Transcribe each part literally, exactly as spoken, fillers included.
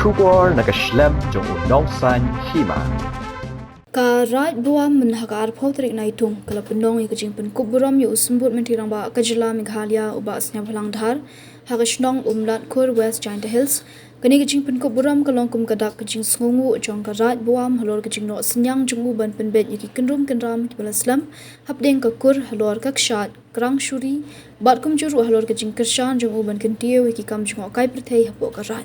Khubor na ka shlem jong u Nongsaiñ Hima. Ka Raid Buam mynha ka arphew tarik Naitung ka la pynlong ïa ka jingpynkup burom ïa u Symbud Myntri Rangbah ka jylla Meghalaya u Bah Sniawbhalang Dhar ha ka shnong Umlatkur, West Jaintia Hills. Kane ka jingpynkup burom ka long kum ka dak ka jingsngewnguh jong ka Raid Buam halor ka jingnoh synñiang jong u ban pynbeit ïa ki kynrum kynram kiba la slem hapdeng ka kur halor ka kshaid Krang Shuri, bad kumjuh ruh halor ka jingkyrshan jong u ban kyntiew ïa ki kam jngohkai pyrthei hapoh ka Raid.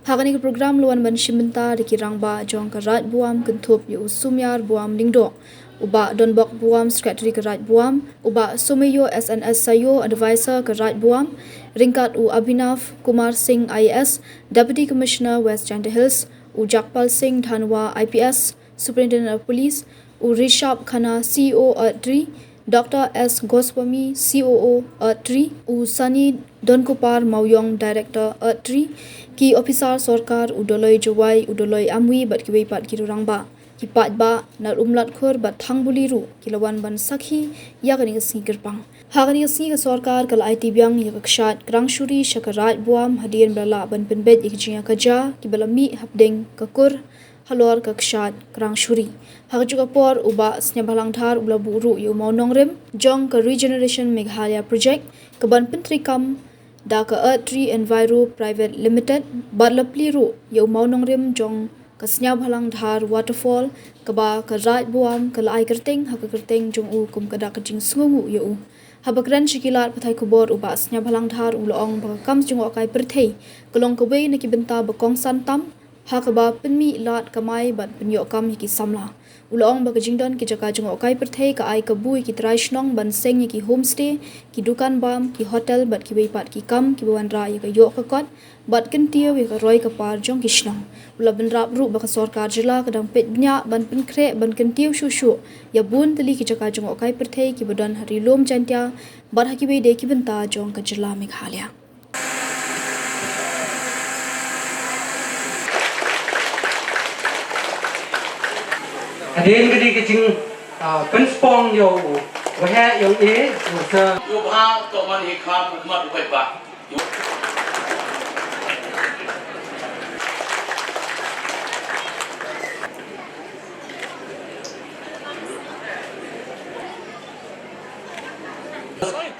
Ha kane ka program la wan ban shim bynta da ki rangbah jong ka Raid Buam kynthup ïa u Sumiar Buam Lyngdoh, u Bah Donbok Buam, Secretary ka Raid Buam, u Bah Someïo S N S Saïo, Advisor ka Raid Buam, ryngkat u Abhinav Kumar Singh I A S, Deputy Commissioner West Jaintia Hills, u Jagpal Singh Dhanwa I P S, Superintendent of Police, u Rishabh Khanna, C E O Earth Tree, Doctor S Goswami, C O O Earth Tree, u Sunny Donkupar Mawiong, Director Earth Tree, ki ophisar sorkar, u Dolloi Jowai, u Dolloi Amwi, bad kiwei pat ki rangbah. Ki paidbah na Umlatkur bad Thangbuli ruh ki la wan ban sakhi ïa kane ka sngi kyrpang. Ha kane ka sngi ka sorkar ka la aiti biang ïa ka kshaid Krang Shuri sha ka Raid Buam hadien ba la lah ban pynbeit ïa ki jingïakajia kiba la mih hapdeng ka kur halor ka kshaid Krang Shuri. Ha kajuh ka por u Bah Sniawbhalang Dhar u la buh ruh ïa u mawnongrim jong ka Regeneration Meghalaya Project kaban pyntreikam da ka Earth Tree Enviro Private Limited, bad la plie ruh ïa u mawnongrim jong ka Sniawbhalang Dhar Waterfall, kaba ka Raid Buam ka la ai kyrteng ha ka kyrteng jong u kum ka dak ka jingsngewnguh ïa u. Haba kren sha ki lad pathai khubor, u Bah Sniawbhalang Dhar u la ong ba ka kam jngohkai pyrthei ka long kawei na ki bynta ba kongsan tam ha kaba pynmih lad kamai bad pynïoh kam ïa ki samla. U la ong ba ka jingdon ki jaka jngohkai pyrthei ka ai kabu ïa ki trai shnong ban seng ïa ki homestay, ki dukan bam, ki hotel bad kiwei pat ki kam kiba wanrah ïa ka ïoh ka kot bad kyntiew ïa ka roi ka par jong ki shnong. U la bynrap ruh ba ka sorkar jylla ka dang peit bniah ban pynkhreh ban kyntiew shuh shuh ïa bun tylli ki jaka jngohkai pyrthei kiba don ha Ri Lum Jaiñtia bad ha kiwei de ki bynta jong ka jylla Meghalaya. Hadien kane ka jing, ah, pynspong ïa u waheh ïa u e, u sa. Ïa u bha to man hi kham u mat u paidbah.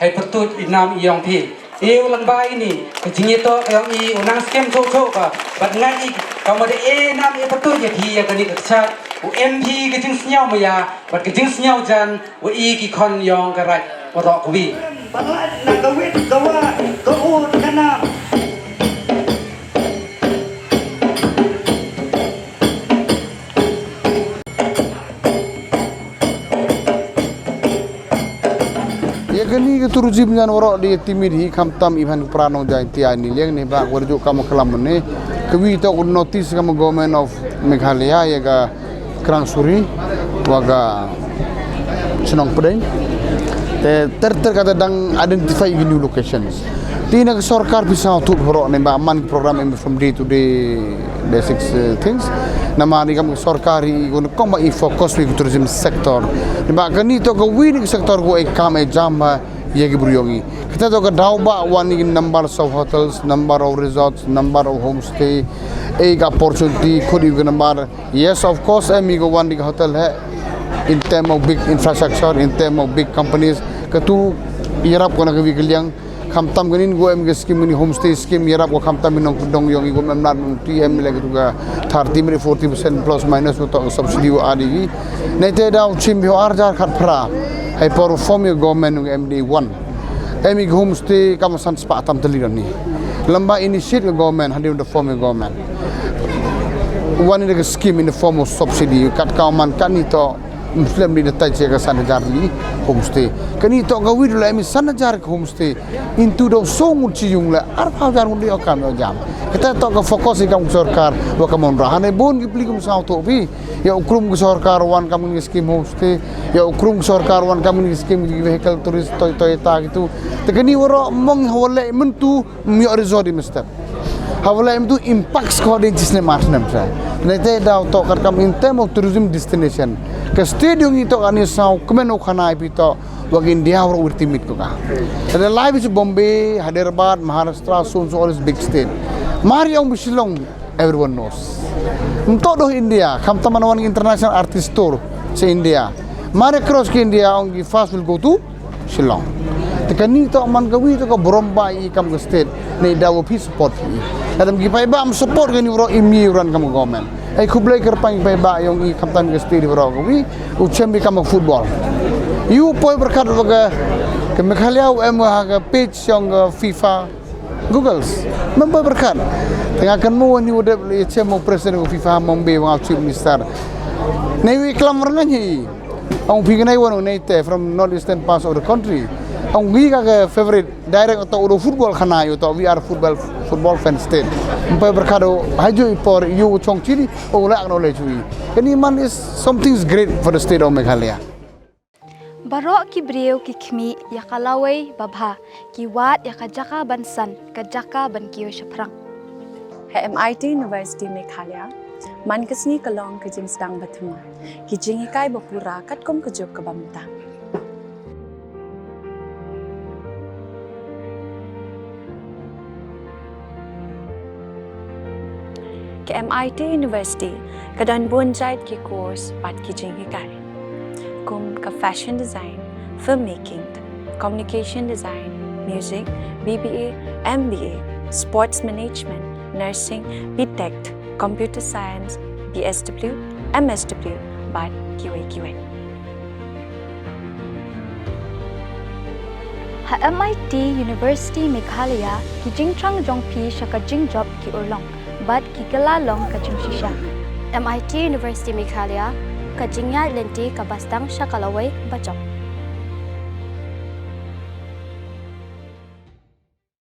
Hei pyrtuit i nam i ïong phi. E u lang bai ni, ka jingïatoh ka ïong i u nang skem thok thok ka, bad ngan i, ka ma da e nam e pyrtuit ïa phi ïa kane ka kshaid, u em phi ka jingsngew maïa, bad ka jingsngew jan, u i ki khon ïong ka Raid, waroh kawi. Ba lait na ka wit ka wa, ka u ka nam. Ïa kane ka tourism ngan waroh da ïa timit hi khamtam i bhan pra nong Jaiñtia ni liang ni ba war ju kam klam ne. Kawi to u notice kam Government of Meghalaya ïa ka Krang Suri wa ka Chnong Pdeng. Te ter ter kata dang identify ki new locations. Te na ka sorkar pisa tu waroh ne ba man program em from day to day basic, eh, things. Namar i kam sorkar i gun kong ba i focus wi tourism sector. Ba kani to ka wi ni sector ko e kam e jam ba ïa ki briew ïong i. Kata to ka daw ba wan i number of hotels, number of resorts, number of homestay, e ka opportunity khud i number. Yes, of course, em i ko wan i hotel hai. In term of big infrastructure, in term of big companies, ka tu ïarap ko na ka wi ka liang. Khamtam kani ko em ka scheme ni homestay scheme ïarap ko khamtam i nongkyndong ïong i ko em nar nong ti em le ka tu ka thirty minute forty percent plus minus ko to subsidy wa adi ki. Nai te daw chim bi ar jar khat phra. Hai por form i government nong em day one. Em i homestay kam san spah tam tali ni. Lamba initiate ka government hadi the form i government. One in the scheme in the form of subsidy kat ka man kani to Muslim di datai che ka san hajar li homestay. Kani to ka wid la mi san hajar ka homestay. Intu do song chi yung la arphaw hajar ngun di okam yo jam. Kata to ka focus i kam sorkar wa ka mon rahan e bon ki pli kum sao to bi. Ya ukrum ka sorkar wan kam ni scheme homestay. Ya ukrum ka sorkar wan kam ni scheme ki vehicle tourist Toy-, Toyota gitu. Te kani waro mong hawale mentu Myo resort i mestep. Hawala em tu impact ko din chisne marsnem sa. Nete daw to kar kam in term of tourism destination. Ka stadium i to ani saw kmen o khana i pito wagin dia wro wirti mit ko ka. Ada live is Bombay, Hyderabad, Maharashtra, so, so all is big state. Mari ong Shillong. Everyone knows. Mynta doh India, khamtam man wan international artist tour sha India. Mar cross ki India, ong ki first will go to Shillong. Te kani toh man kawi toh ka burom ba i kam ka state, ne da wa phi support phi. Lada ki paidbah ym support kani waroh, im i ran kam ka government. Ai khublei kyrpang i paidbah yong i khamtam ka state waroh kawi, u chem i kam ka football. Yu poi pyrkhat wa ka, ka Meghalaya u em ha ka page yong ka FIFA Googles. Mem poi pyrkhat. Te nga kynmaw wan yu dep le chem u president u FIFA Mumbai wa nga chief minister. Nei wi klam rngan hi. Ong phi nai wan nei te from north eastern parts of the country. Ong wi ka ka favorite direct to u football khana yu to we are football football fan state. Mem poi pyrkhat u haju i por yu chong chini u lak no le chui. Kani man is something is great for the state of Meghalaya. Baroh ki briew ki khmih ïa ka lawei babha, ki wad ïa ka jaka ban san, ka jaka ban kiew shaphrang. Ha M I T University Meghalaya, man ka sngi ka long ka jingsdang ba thymmai, ki jinghikai ba pura katkum ka juk kaba mynta. Ka M I T University ka don bun jait ki course bad ki jinghikai, kum ka fashion design, filmmaking, communication design, music, B B A, M B A, sports management, nursing, B Tech, computer science, B S W, M S W, bad kiwei kiwei. Ha M I T University Meghalaya, ki jingthrang jong phi sha ka jingjop ki urlong bad ki kylla long ka jingshisha. M I T University Meghalaya, ka jingïaid lynti kaba sdang sha ka lawei bajop.